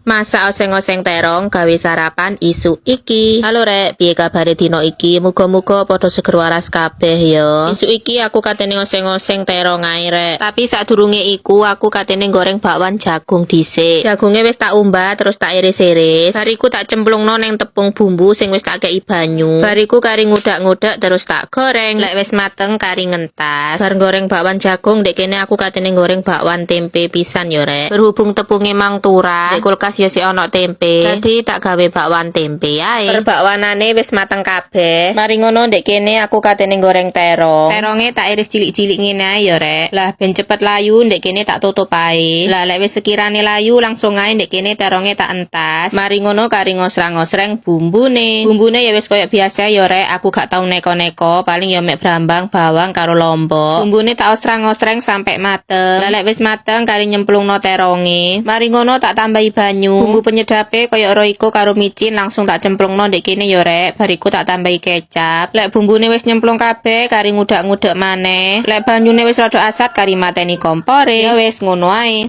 Masak oseng-oseng terong gawe sarapan isuk iki. Halo, Rek, piye kabare dino iki? Muga-muga padha seger waras kabeh ya. Isuk iki aku katene oseng-oseng terong ae, Rek. Tapi sadurunge iku aku katene goreng bakwan jagung dhisik. Jagunge wis tak umbah, terus tak iris-iris. Bar iku tak cemplungno neng tepung bumbu sing wis tak kei banyu. Bar iku kari ngudak-ngudak, terus tak goreng. Lek wis mateng, kari ngentas. Bar goreng bakwan jagung, ndek kene aku katene goreng bakwan tempe pisan yo, Rek. Berhubung tepunge mang turah, ndek kulkas yo sik ono tempe. Dadi tak gawe bakwan tempe ae. Perbakwanane wis mateng kabeh. Mari ngono, ndek kene aku katene goreng terong. Teronge tak iris cilik-cilik ngene ae yo, Rek. Lah, ben cepet layu, ndek kene tak tutup ae. Lah, lek wis sekirane layu, langsung ae ndek kene teronge tak entas. Mari ngono kari ngosrang-ngosreng bumbune. Bumbune ya wis koyo biasa yo, Rek. Aku gak tau neko-neko, paling ya mek brambang, bawang karo lombok. Bumbune tak osrang-osreng sampai mateng. Lah, lek wis mateng, kari nyemplungno teronge. Mari ngono tak tambahi banyu. Bumbu penyedape koyo Royco karo micin langsung tak cemplungno ndek kene yo, Rek. Bar iku tak tambahi kecap. Lek bumbune wis nyemplung kabeh, kari ngudak-ngudek maneh. Lek banyune wis rada asat, kari mateni kompore. Ya wis, ngono ae.